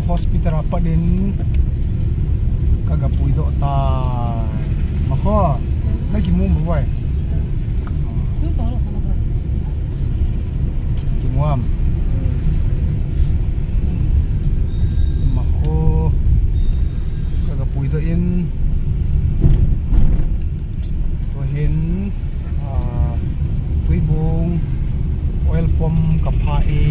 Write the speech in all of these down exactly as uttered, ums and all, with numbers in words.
Hospital a pat in ka ga puidoh tai. Makho, na kimu mo boi? Kimu am? Makho, ka ga puidoh in. Tua hin, ah, Tuibong oil pump ka phah e.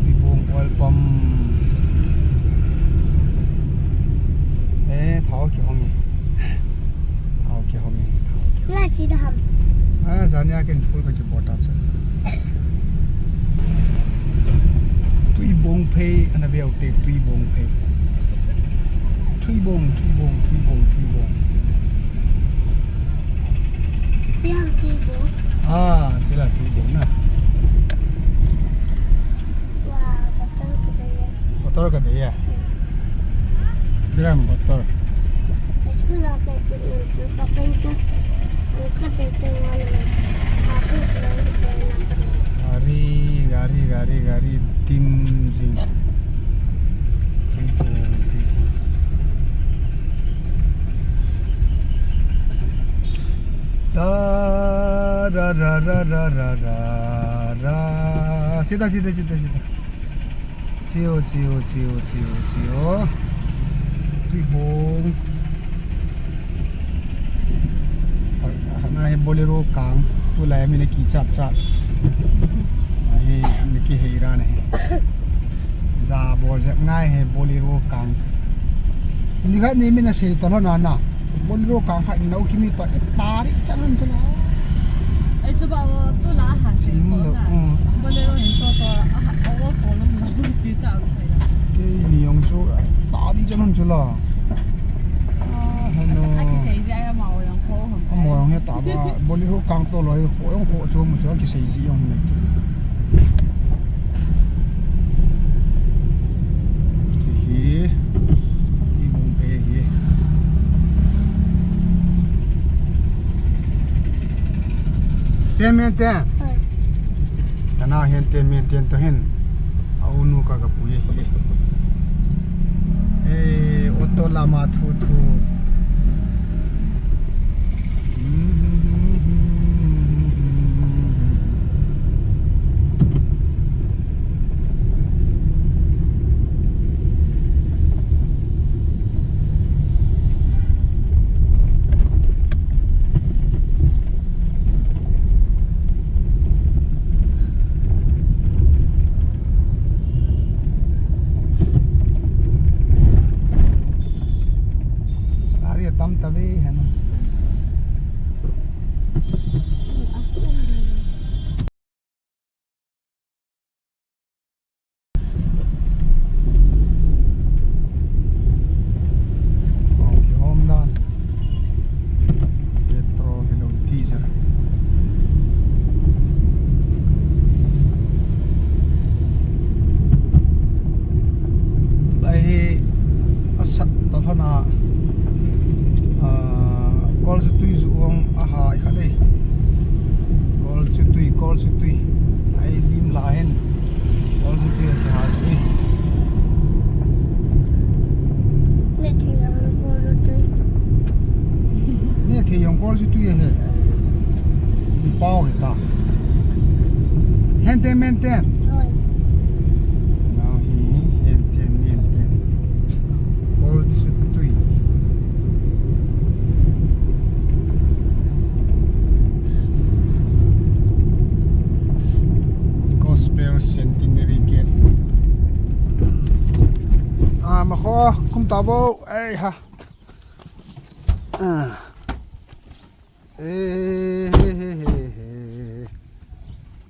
Tuibong oil pump. Eh, thao kihong e. Thao kihong e. Thao kihong. Lai chi da ham. Ah, zania ken full ka kibol ta chu. Tuibong phei, ana veu te Tuibong phei. Tuibong, Tuibong, Tuibong, Tuibong. Tiang Tuibong. Ah, chila Tuibong na. Wah, bottle ka dei ya. Bottle ka dei ya. Biram bottle. Gari, gari, gari, gari, dim jing. Da, da, da, da. Chita, chita, chita, chita. Chiu, chiu, chiu, chiu, chiu. Tuibong. Ana hi Bolero kang. Tulai mi na kichat chat. Ahi, mi kihei ra na hi. Za bol jep ngai hi Bolero kang. Ni khat ni mi na sei to lo na na. Bolero kang khat nau kimi to, eh, tari chan han chan. Ai, chu ba, tu la ha se. Chim ko lo, na. Mm. Bolero hin to to, a ha, o ko lo na, ti cha lo sai la. Kei ni jong chu, tari chan han chu la. Ah, hello. Asa, aki sei ji ai ma o jong ko hon. Mo jong he ta ba, Bolero kang to lo, ko jong ko chu mo chu, aki sei ji jong me. Hi, hi bung pe hi. Ten men ten. Oi. Tana hin ten men ten to hin. A unu ka ka pu ye hi. Eh, auto lama thu thu. Gari tam ta ve hen. Kong kihom dan. Petrol hilou, diesel. Lai hi asat ta lhon a, ah, kol chu tui ju ong a hai kha dei. Kol chu tui, kol chu tui. Ai lim la hen. Kol chu tui a che ha chu. Ne thei jong kol chu tui. Ne thei jong kol chu tui a he. Mi pao he ta. Hen ten men ten. Oi. Nau hi hen ten men ten. Kol chu tui. Gospel Centenary Gate. Ah, makho, kum ta bo. Ei ha. Ah. Eh, he, he, he, he.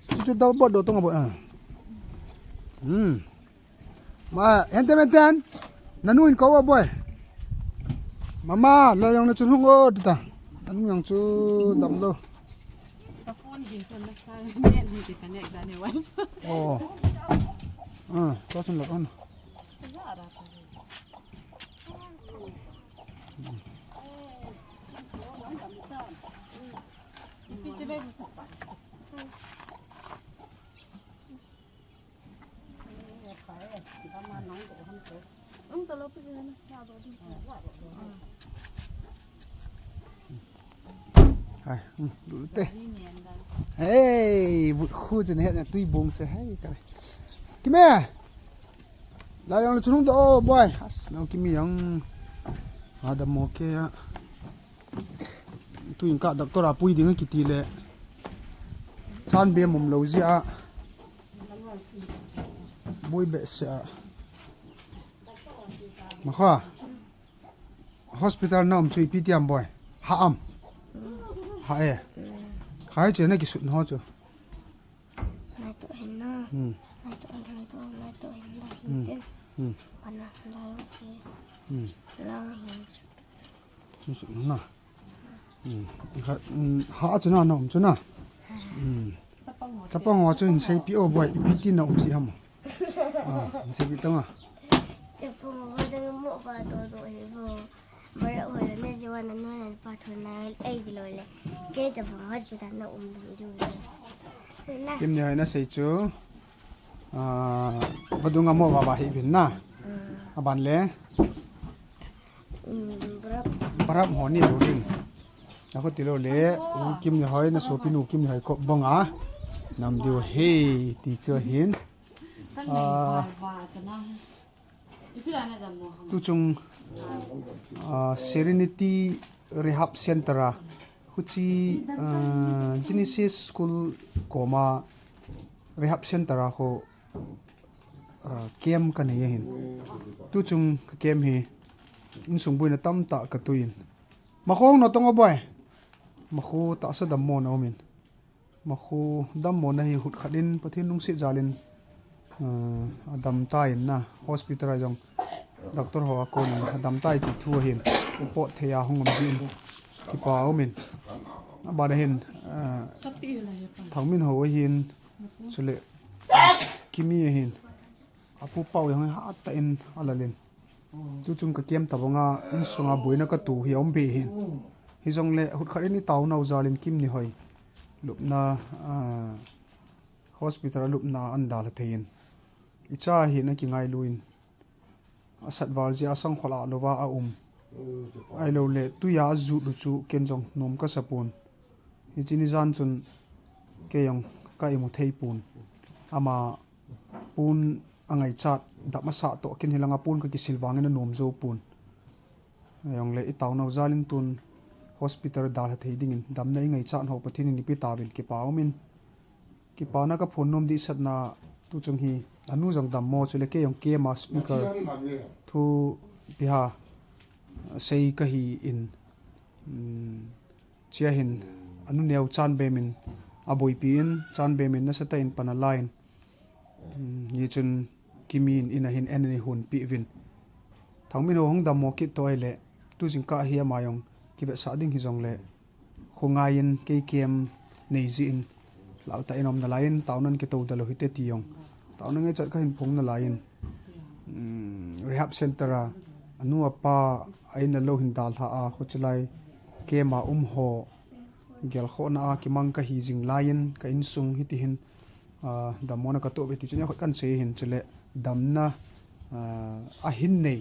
Chu, chu, da bo do tong bo. Ah. Hmm. Ma, hen ten men ten. Nanu in ko, boy. Mama, la jong na chun hung o, ta. Nanu jong chu dam lo. Ka phone din chun na sa, net ni ti ka net da ni wa. Oh. Ah, to chun lo on. Pi che be. Hai, um, lu te. Hey, bu khu chen he na tui bung se, hey, kare. Kime. La yang lu chunung do, oh, boy. As, nau Kimi yang. Ada mo ke ya. Tuin ka doctor a pui ding kiti le. Chan be mum lo ji a. Bui be se a. Ma kha. Hospital na um chu ipi tiam boy. Ha am. Ha e. Khai che na ki sut no chu. Nai to hin na. Hmm. Nai to, nai to, nai to hin na. Hmm. Hin te. Hmm. Pana la lo ki. Hmm. La hin. Ni sut na. Hmm. Ha, hmm, ha chu na na um chu na. Hmm. Chapang ho chu hin seipi o boy, ipi ti na um si ham. Ah, hin seipi tang a. Chapang ho chu mo ba to to he bo. Bara ho le ne ji wa na no na pa tho na ei di lo le. Ke chapang ho chu ta na um dum ju le. Na. Kim ni hai na sei chu. Ah, vadung a mo va va hi vin na. Hmm. Aban le. Hmm, barap. Barap ho ni lo vin. A kho ti lo le, u Kim ni hoi na sopi nu Kim ni hoi ko bang a. Nam diu he ti chu hin. Ah, tu chung, ah, Serenity Rehab Center a. Huchi, ah, Genesis School koma Rehab Center a kho, ah, camp ka nei ahin. Tu chung ka camp hi insung buina tamtah ka tuin. Ma khong no tong o boy. Ma khu tahsa dammo na umin. Ma khu dammo na hi hut khat in Pathen lungset jal in, ah, a dam ta in na hospital a jong doctor ho a kon in a dam tai ti thu ahin. Pot thei a hung um ji in kipa umin. Aban a hin, ah, Thangminho ahin. Chule Kimi ahin. A pu pau jong hi hat tah in a lal in. Tu chung ka camp tabang a insung a buina ka tu hi a um be hin. Hi jong le hut khat in i tau nau jal in Kim ni hoi. Lupna, ah, hospital a lupna an dal thei in. I cha hi na ki ngailu in. A sat val ji a sang khol a lo va a um. Ai lo le, tu ya a zu lu chu ken jong nom ka sa pun. Hi chi ni jan chun kei jong ka imu thei pun. Ama pun a ngaichat, dam a sah toh ken hi langa pun ka kisil vangin a nom zo pun. Jong le i tau nau jal in tun hospital dal ha thei dingin damna i ngaichat ho Pathen in i pe ta vin kipa umin. Kipa na ka phon nom di satna tu chung hi a nu jong dammo chule kei jong camp a speaker thu piha sei ka hi in. Um, chia hin a nu neo Chanbem in a boipi in Chanbem in nasa tah in pan a la in, um, hi chun Kimi in in a hin en a ni hun pi vin. Thangminho hung dammo kit toh ai le tu jingkah hi ama jong kivetsah ding hi jong le khongai in kei camp nei ji in lau tah in om na lai in taunan kei to da lo hi te ti jong. Tauna ngaichat ka hin phong na lai in, um, rehab center a, a nu a pa a in a lo hin dalha a, kho chilai camp a um ho, gelkhohna a kimang ka hi jing lai in, ka insung hi ti hin, ah, dammo na ka to ve ti chun, a khot kan sei hin chule damna, ah, a hin nei,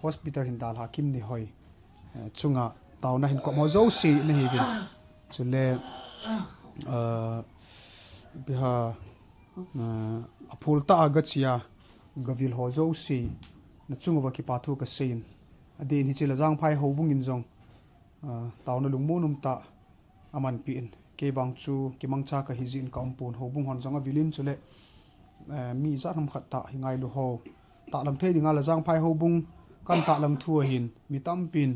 hospital hin dalha Kim ni hoi, ah, chunga tauna hin kom ho zo si na hi vin. Chule, ah, piha, ah, a phul ta a ga chia, ga vil ho zo si, na chung uva kipa thu ka sei in. A din hi chila Jangphai houbung in jong, ah, tauna lungmon um ta a man pi in. Kei vang chu kimangcha ka hi ji in ka um pun houbung hon jong a vil in chule, eh, mi jat ham khat ta hi ngailu ho. Tahlang thei dinga la Jangphai houbung kan tahlang thu ahin mi tampin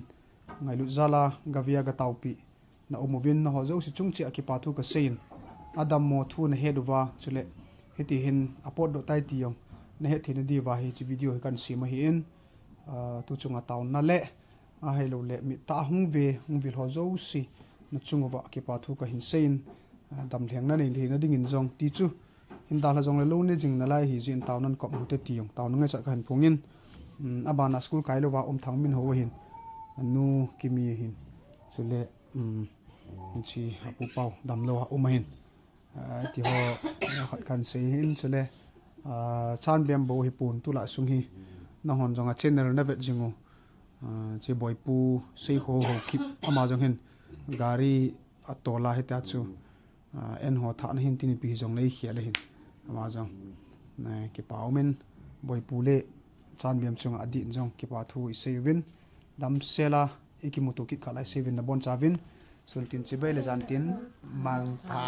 ngailut jal a ga via ga taupi. Na um uvin na ho zo si chung chia kipa thu ka sei in. A dammo thu na het uva chule. Hiti hin a potdoh tai ti jong. Na het theina diuva hi chi video hi kan sem ahi in. Ah, tu chunga tauna le. Ahai lo le, mi ta hung ve, hung vil ho zo si, na chung uva kipa thu ka hin sei in, ah, dam lheng na nei lhing na ding in jong ti chu, hin dalha jong le lo ne jing na lai hi ji in taunan kom mu te ti jong, tauna ngaichat ka hin phong in, um, a ban a school kai lo va um Thangminho ahin, a nu Kimi ahin, chule, um, chi a pu pau dam lo a um ahin. Ah, ti ho, ah, khat kan sei hin chule, ah, Chanbem bou hi pun tu la sung hi, Nanghon jong a channel na vet jing u. Ah, che Boipu Seikho Haokip ama jong hin gari a tola hita chu, ah, en ho thah na hin tin ipi hi jong nei khia le hin. Ama jong. Na kipa umin Boipu le Chanbiam chunga adin jong kipa thu i sei uvin. Damsela i kimuto kit kha lai sei uvin na bon chavin. Sun tin chibai le jan tin mangpha.